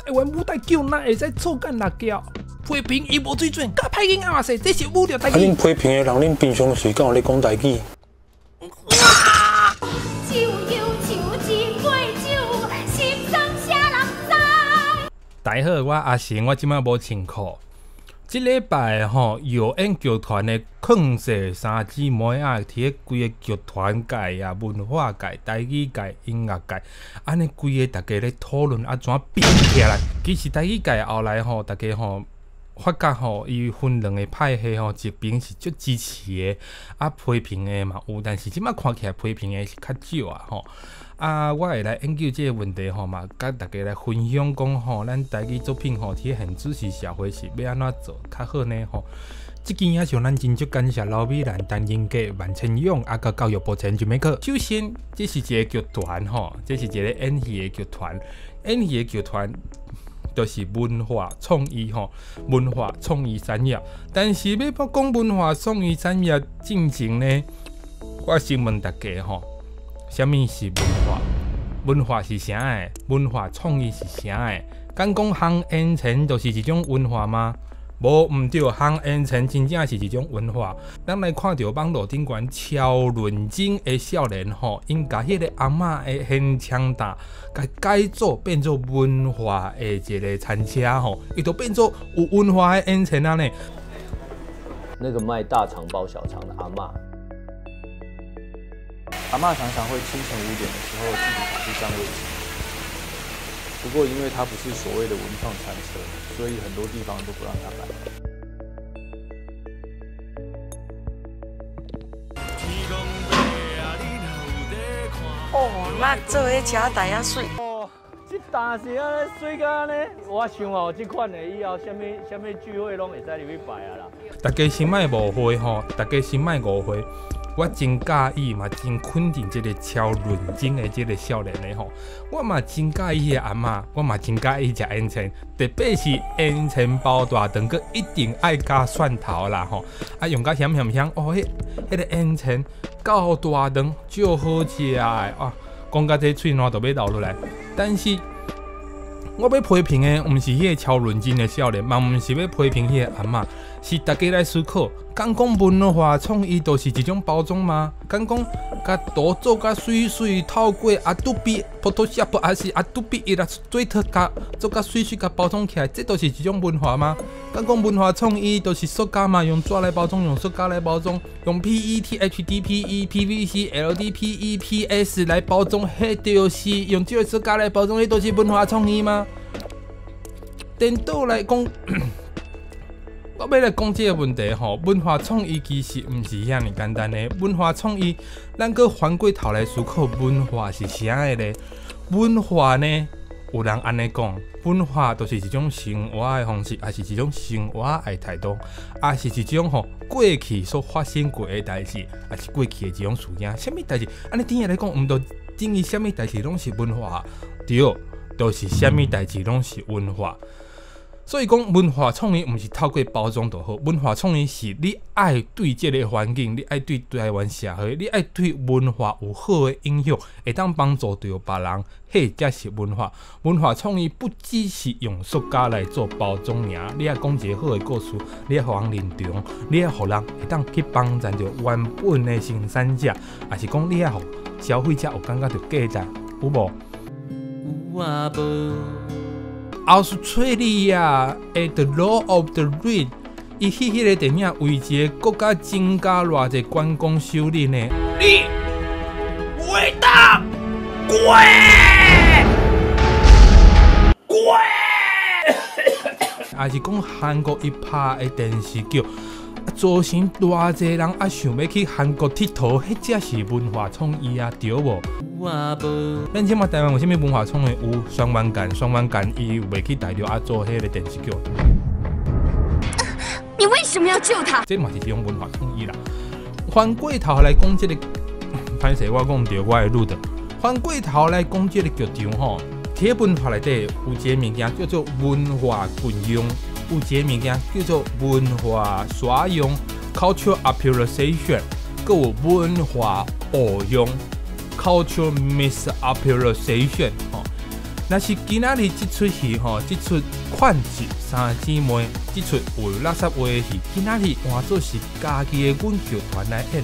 台灣舞台劇哪會使錯揀六橋？批評伊無水準，佮歹囡仔嘛說，這是侮辱台啊，語。恁批評的人，恁平常時敢有咧講台語？酒憂愁一杯酒，心酸啥人知？大家好，我阿成，我這擺無穿褲。這禮拜吼，耀演劇團的勸世三姊妹仔，佇咧規个劇團界啊、文化界、台語界、音樂界，按呢規个逐家咧討論按怎變起來。其實台語界後來吼，逐家吼發覺吼，伊分兩个派系吼，一邊是足支持的，啊批評的嘛有，但是這擺看起來批評的是較少啊吼。啊，我會來研究這个問題吼嘛，佮大家來分享講吼，咱台語作品吼，佇現主時社會是欲按怎做較好呢吼？這支影像咱真足感謝劉美蘭、陳英傑、萬千勇，啊，佮教育部前就免課。首先，這是一个劇團吼，這是一个演戲的劇團，演戲的劇團就是文化創意吼，文化創意產業。但是欲講文化創意產業進前呢，我先問大家吼，啥物是文化？文化是啥个？文化創意是啥个？敢講烘煙塵就是一種文化嗎？無毋對，烘煙塵真正是一種文化。咱來看著網路頂懸超認真的少年吼，𪜶共彼个阿嬤的煙腸擔，共改造變做文化的一个餐車吼，伊就變做有文化的煙塵啊呢。那個賣大腸包小腸的阿嬤。阿嬤常常會清晨5點的時候自己跑去占位置，不過因為她不是所謂的文創餐車，所以很多地方都不讓她擺。哦，咱做彼車台仔媠。哦，這擔是按呢媠甲按呢，我想哦，這款的以後啥物啥物聚會攏會使入去擺啊啦。大家先莫誤會吼，大家先莫誤會。我真佮意嘛，真肯定這个超認真的這个少年的吼。我嘛真佮意彼个阿嬤，我嘛真佮意食煙腸，特別是煙腸包大腸，閣一定愛加蒜頭啦吼。啊，用甲鹹鹹香哦，彼彼个煙腸夠大腸，足好食的啊！講甲這喙瀾都欲流落來，但是我欲批評的，毋是彼个超認真的少年，嘛毋是欲批評彼个阿嬤，是大家來思考，敢講文化創意就是一種包裝嗎？敢講共圖做甲媠媠，透過 Adobe Photoshop 抑是 Adobe Illustrator 共做甲媠媠，共包裝起來，這就是一種文化嗎？敢講文化創意就是塑膠嗎？用紙來包裝，用塑膠來包裝，用 PET、HDPE、PVC、LDPE、PS 來包裝，彼就是用這个塑膠來包裝，彼就是文化創意嗎？顛倒來講，我欲來講這个問題吼，文化創意其實毋是遐爾簡單的。文化創意，咱閣反過頭來思考，文化是啥个咧？文化呢，有人按呢講，文化就是一種生活的方式，抑是一種生活的態度，抑是一種吼過去所發生過的代誌，抑是過去的一種事件。啥物代誌？按呢等下來講，毋就等於啥物代誌攏是文化？對，就是啥物代誌攏是文化。所以講，文化創意毋是透過包裝就好，文化創意是你愛對這個環境，你愛對台灣社會，你愛對文化有好的影響，會當幫助著別人，彼才是文化。文化創意不只是用塑膠來做包裝爾，你愛講一个好的故事，你愛予人認同，你愛予人會當去幫贊著原本的生產者，抑是講你愛予消費者有感覺著價值，有無？有啊無？ Australia 的 The Lord of the Ring，伊彼彼个電影為一个國家增加偌濟觀光收入呢？你偉大鬼鬼，抑是講韓國伊拍的電視劇，造成偌濟人啊想欲去韓國𨑨迌，彼才是文化創意啊，對無？有啊無？咱這馬台灣有啥物文化創意？有雙萬干，雙萬干伊有袂去大陸啊做彼个電視劇。你為什麼要救他？這嘛是一種文化創意啦。翻過頭來講這个，歹勢我講著我的路的。翻過頭來講這个劇場吼，佇文化內底有一个物件叫做文化運用，有一个物件叫做文化使用（culture appropriation），閣有文化誤用（culture misappropriation）吼。若是今仔日這齣戲吼，這齣勸世三姊妹，這齣有垃圾話的戲，今仔日換做是家己的阮劇團來演，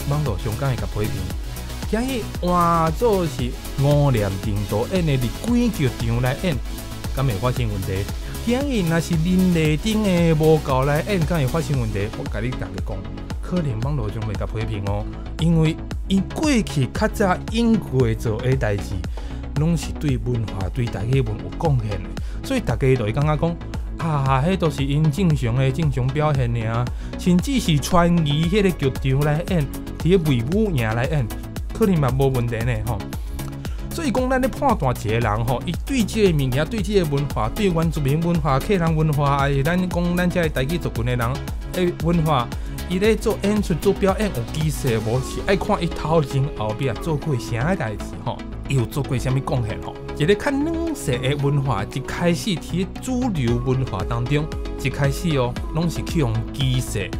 網路上敢會共批評？今日換做是吳念庭導演的佇鬼劇場來演，敢會發生問題？今日若是林麗珍的無夠來演，敢會發生問題？我共你逐家講，可能網路上會共批評哦，因為𪜶過去較早演過做的代誌，攏是對文化、對台語文有貢獻的，所以大家就會感覺講啊，彼都是𪜶正常的正常表現爾，甚至是傳奇彼个劇場來演，佇咧衛武營來演，可能嘛無問題呢吼。所以講，咱咧判斷一個人吼，伊對這个物件、對這个文化、對原住民文化、客人文化，還是咱講咱這个台語族群的人的文化，伊咧做演出、做表演有歧視無？是愛看伊頭前後壁做過啥代誌吼。伊有做過啥物貢獻吼？一个較軟勢的文化，一開始佇主流文化當中，一開始哦，攏是去予歧視，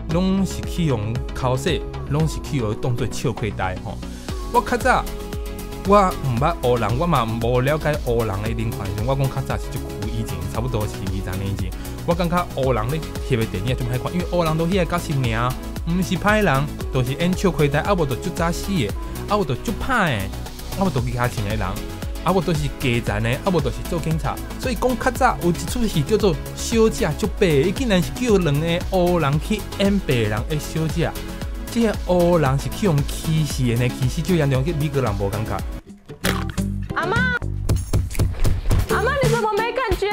攏是去予剾洗，攏是去予當做笑虧台吼。我較早我毋捌烏人，我嘛無了解烏人的人權時陣，我講較早是足久以前，差不多是20年前。我感覺烏人咧翕的電影足歹看，因為烏人都彼个角色爾，毋是歹人，都是演笑虧台，啊無就足早死的，啊無就足歹的。啊無就其他穿的人，啊無都是基層的，啊無就是做警察。所以講較早有一齣戲叫做《小姐足白》，伊竟然是叫兩个烏人去演白人的小姐。這个烏人是去予歧視的呢，歧視最嚴重，去美國人無感覺。阿嬤，阿嬤，你怎麼沒感覺？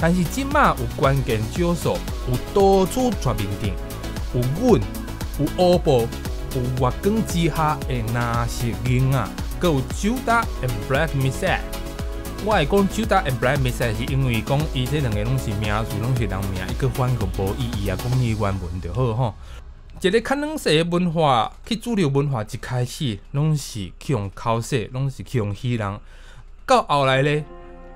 但是這馬有關鍵少數，有多處全面頂，有阮，有烏布，有月光之下的藍色囡仔。閣有 Judas and Black Messiah。我會講 Judas and Black Messiah 是因為講伊這兩个攏是名字，攏是人名，伊閣翻個無意義啊，講伊原文就好吼。一個較軟勢的文化，去主流文化一開始攏是去予剾洗，攏是去予戲弄。到後來咧，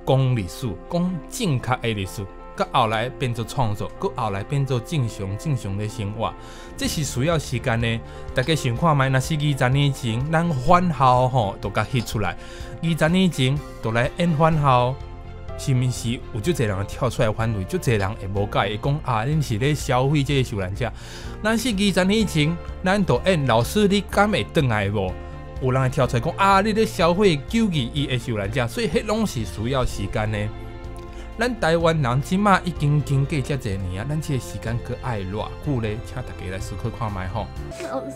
講歷史，講正確的歷史，到後來變做創作，閣後來變做正常正常的生活，這是需要時間的。大家想看覓？若是二十年前，咱返校吼，就共翕出來。二十年前就來演返校，是毋是有足濟人跳出來反對？足濟人會無佮意，會講啊，恁是咧消費這个受難者。咱是二十年前，咱就演老師，你敢會轉來無？有人會跳出來講啊，你咧消費921的受難者，所以彼攏是需要時間的。咱台灣人這馬已經經過遮濟年啊，咱這个時間閣愛偌久咧？請大家來思考看覓吼。老師，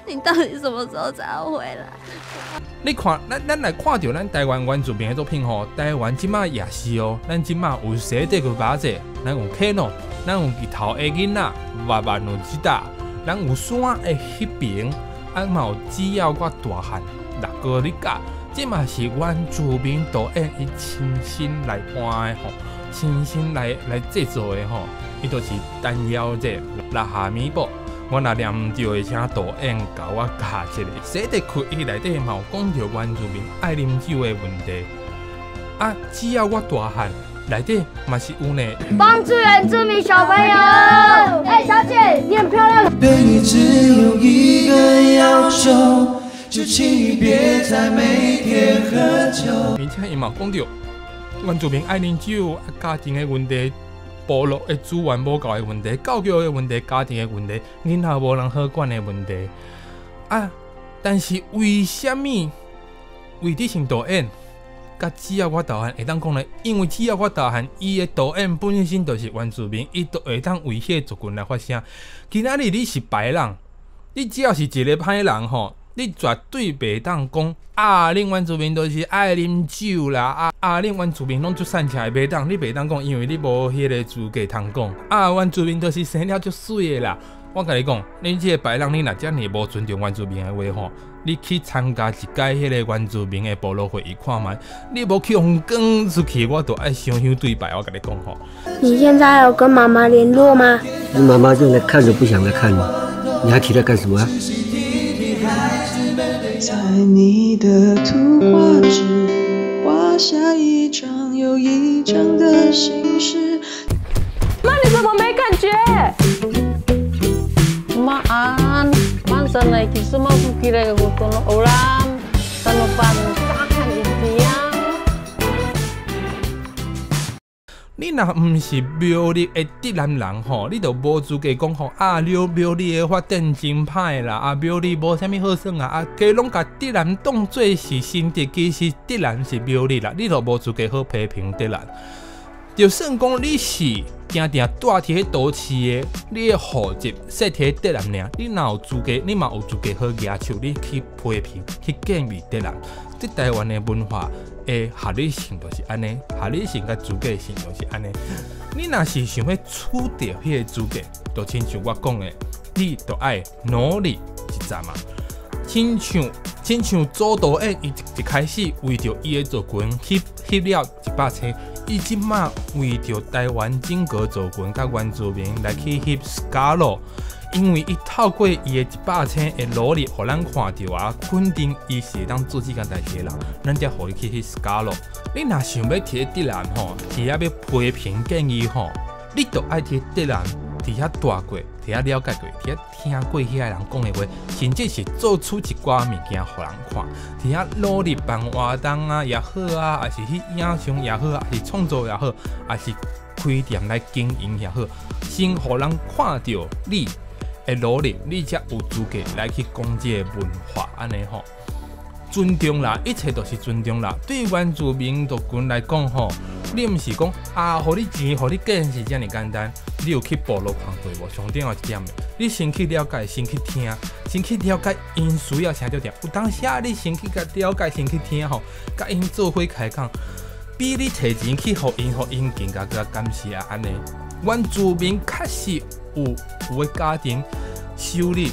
你到底什麼時候才要回來？你看，咱來看著咱台灣原住民的作品吼，台灣這馬也是哦。咱這馬有西底個把子，咱有克諾，咱有日頭的囡仔，萬萬有這搭，咱有山的彼邊，啊嘛有只要我大漢六哥你教。這嘛是原住民導演伊親身來搬的吼，親身來製作的吼，伊就是陳耀哲、拉哈米布。我若念毋對的，請導演共我教一下。西地區伊內底嘛有講著原住民愛啉酒的問題。啊，只要我大漢內底嘛是有呢。幫助原住民小朋友。欸，小姐，你很漂亮。對你只有一個要求。就請你別再每天喝酒。而且伊嘛講著原住民愛啉酒，啊，家庭的問題，部落的資源無夠的問題，教育的問題，家庭的問題，囡仔無人好管的問題。啊，但是為啥物魏德聖導演佮只要我大漢會當講呢？因為只要我大漢，伊的導演本身就是原住民，伊都會當為彼個族群來發聲。今仔日你是白人，你只要是一个歹人吼，你絕對袂當講啊！恁原住民都是愛啉酒啦，啊啊！恁原住民攏足散赤的，袂當，你袂當講，因為你無彼个資格通講。啊，原住民都是生了足媠的啦。我共你講，恁這個白人，你若遮爾無尊重原住民的話吼，你去參加一屆彼个原住民的部落會議看覓，你無去予趕出去，我就愛燒香對拜。我共你講吼。你現在有跟媽媽聯絡嗎？你媽媽正在看着不想來看你，你還提她幹什麼啊？在你的圖畫紙畫下一張又一張的心事。媽，你怎麼沒感覺？ Maan, man sanay kisuma kukira gusto no ulam, tanupan kakan itiya. 你若毋是苗栗的竹南人吼，你就無資格講吼啊！苗栗的發展真歹啦，啊苗栗無啥物好耍啊，啊加攏共竹南當做是新竹，其實竹南是苗栗啦，你就無資格好批評竹南。就算講你是定定住佇咧都市的，你的戶籍設佇竹南爾，你若有資格，你嘛有資格好舉手，你去批評、去建議竹南。這台灣的文化的合理性就是按呢，合理性佮資格性就是按呢。你若是想欲取著彼个資格，就親像我講的，你就愛努力一陣嘛。親像周導演，伊一開始為著伊的族群翕翕了100星，伊這馬為著台灣整個族群佮原住民來去翕 SCALO，因為伊透過伊的100星的努力，予咱看著啊，肯定伊是會當做這件代誌的人，咱才予伊去翕 SCALO。你若想欲佇咧竹南吼，佇遐欲批評建議吼，你就愛佇竹南佇遐蹛過，佇遐了解過，佇遐聽過遐人講的話，甚至是做出一寡物件予人看，佇遐努力辦活動啊也好啊，抑是去影像也好，抑是創作也好，抑是開店來經營也好，先予人看著你的努力，你才有資格來去講這个文化，按呢吼。尊重啦，一切都是尊重啦。對原住民族群來講吼，你毋是講啊，予你錢，予你見是遮爾簡單。你有去部落看過無？上重要一點的，你先去了解，先去聽，先去了解𪜶需要啥著對。有當時啊，你先去共了解，先去聽吼，共𪜶做伙開講，比你提錢去予𪜶，予𪜶更加閣感謝按呢。原住民確實有的家庭收入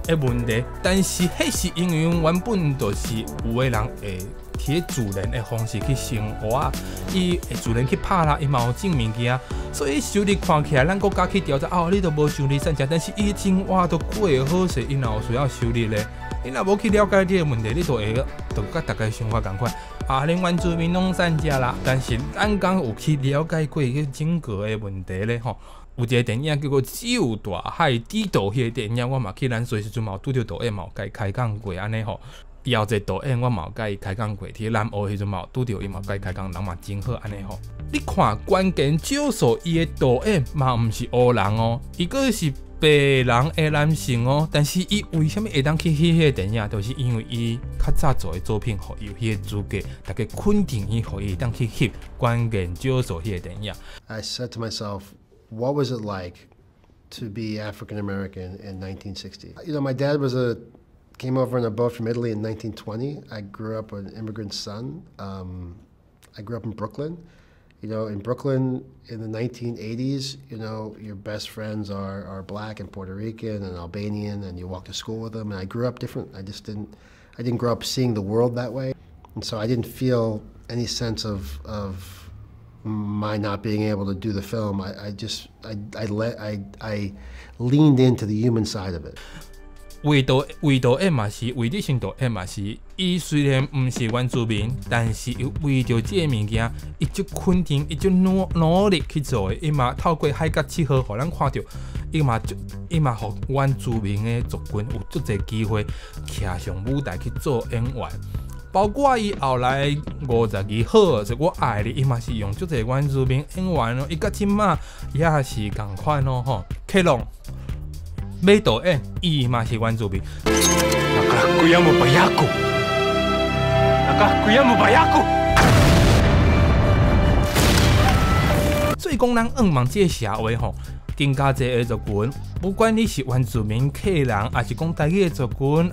的問題，但是彼是因為原本就是有的人會佇自然的方式去生活，伊會自然去拍啦，伊嘛有種物件，所以收入看起來，咱國家去調查，哦，你都無收入產值，但是伊生活都過會好勢，伊哪有需要收入咧？你若無去了解這个問題，你就會就佮逐家想法仝款。啊，恁原住民攏散食啦，但是咱敢有去了解過彼整個的問題咧？吼，有一个電影叫做《只有大海知道》，彼个電影我嘛去咱水時陣嘛有拄著導演嘛有共伊開講過按呢吼。姚一個導演我嘛有共伊開講過，佇南澳彼陣嘛有拄著伊嘛有共伊開講，人嘛真好按呢吼。你看關鍵少數伊的導演嘛毋是黑人哦，伊閣是白人的男性哦，但是伊為啥物會當去翕彼个電影？就是因為伊較早做的作品，予伊有彼個資格，逐家肯定伊，予伊會當去翕關鍵少數彼個電影。 I said to myself, what was it like to be African American in 1960? My dad was a came over in a boat from Italy in 1920. I grew up an immigrant son. I grew up in Brooklyn. In Brooklyn in the 1980s, your best friends are black and Puerto Rican and Albanian, and you walk to school with them. And I grew up different. I just didn't, I didn't grow up seeing the world that way. And so I didn't feel any sense of my not being able to do the film. I just, I, let, I leaned into the human side of it. 魏導演嘛是，魏德聖導演嘛是，伊雖然毋是原住民，但是伊為著這个物件，伊足肯定，伊足努力去做的。伊嘛透過海角七號，予咱看著，伊嘛予原住民的族群有足濟機會徛上舞台去做演員。包括伊後來52號，是我愛你，伊嘛是用足濟原住民演員哦。伊佮這馬也是仝款哦吼。克隆馬導演，伊嘛是原住民。 Nakakuya mo bayaku. Nakakuya mo bayaku. 所以講，咱向望這个社會吼，更加濟的族群，不管你是原住民客人，抑是講台語的族群，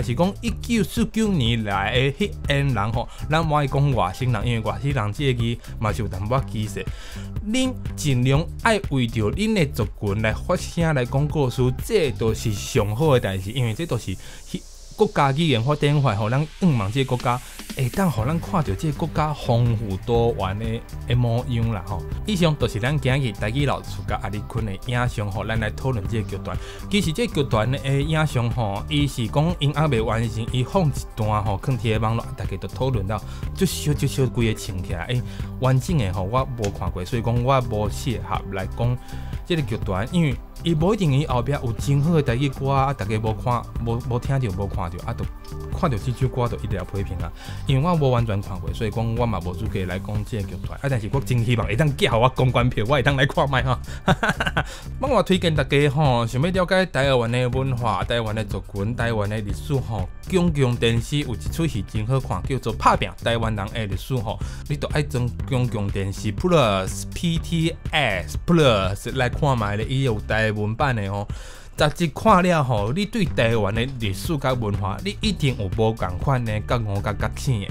抑是講1949年來的彼𪜶人吼，咱無愛講外省人，因為外省人這个字嘛是有淡薄仔歧視。恁盡量愛為著恁的族群來發聲來講故事，這都是上好的代誌，因為這都是國家語言發展法，予咱向望這个國家會當予咱看著這个國家豐富多元的模樣啦吼。以上就是咱今日台語老師佮阿里坤的影像，予咱來討論這个劇團。其實這個劇團的影像吼，伊是講𪜶猶未完成，伊放一段吼，囥佇个網路，大家都討論到足燒足燒，規个穿起來。欸，完整的吼，我無看過，所以講我無適合來講這个劇團，因為伊無一定伊後壁有真好的台語歌啊，大家無看、無聽著、無看著，啊，就看著這首歌就一直來批評啊。因為我無完全看過，所以講我嘛無資格來講這個劇團。啊，但是我真希望會當寄予我公關票，我會當來看覓吼。我推薦大家吼，想欲了解台灣的文化、台灣的族群、台灣的歷史吼，公共電視有一齣戲真好看，叫做《拍拚台灣人的歷史》吼，你著愛裝公共電視 Plus PTS Plus 來看覓咧，伊有台文版的吼。十集看了吼，你對台灣的歷史佮文化，你一定有無仝款的覺悟佮覺醒的。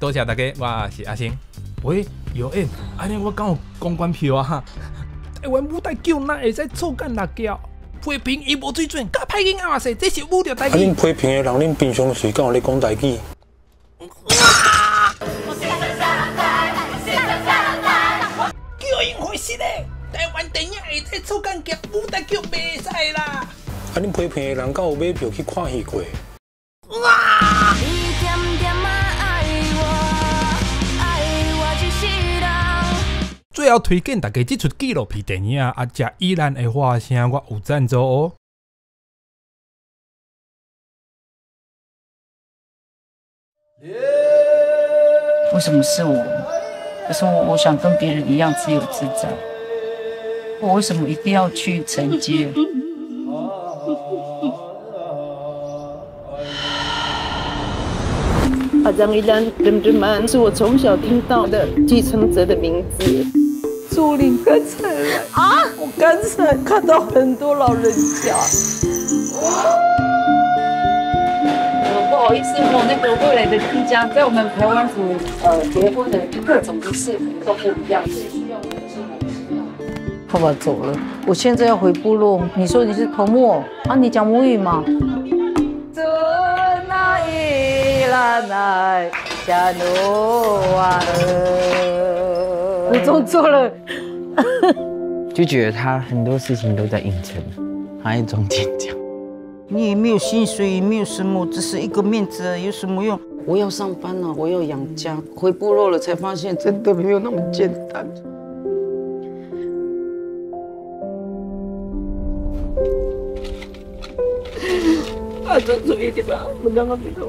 多謝大家，我是阿星。喂，姚燕，按呢我敢有公關票啊？台灣舞台劇哪會使錯干六橋？批評伊無水準，佮歹囡仔嘛說，這是侮辱台語。啊，恁批評的人，恁平常時敢有咧講台語？叫𪜶回事咧！台灣電影會使錯干劇，舞台劇袂使啦。啊，恁批評的人敢有買票去看戲過？哇！最後推薦大家這齣紀錄片電影啊，食依蘭的花聲，我有贊助哦。為什麼是我？可是我想跟別人一樣自由自在。我為什麼一定要去承接？阿張依蘭仁仁曼是我從小聽到的繼承者的名字。祖林剛才來啊！我剛才看到很多老人家。我不好意思，我那個未來的親家，在我們台灣府結婚的各種的式服都不一樣，所以需要我們是爸爸走了，我現在要回部落。你說你是頭目啊？你講母語嗎？我做錯了，就覺得他很多事情都在硬撐，他在中間講。你也沒有薪水，也沒有什麼，只是一個面子，有什麼用？我要上班了，我要養家。回部落了才發現，真的沒有那麼簡單。啊，做做一點吧，我兩個比他。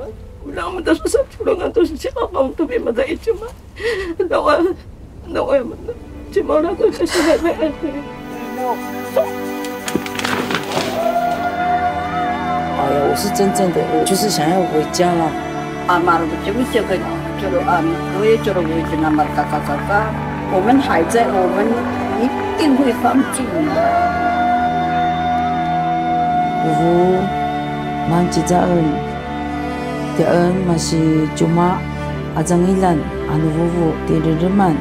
那我們都是說，我們都是我們特別沒在一起嘛。那我，那我也沒，這麼那個就是在在。哎呀，我是真正的，我就是想要回家了。阿媽，這個這個啊，我也覺得我是那麼嘎嘎嘎嘎。我們還在，我們一定會幫助你。我，蠻吉扎恩。第二嘛是舅媽，阿張依蘭，阿努夫婦，第二日曼。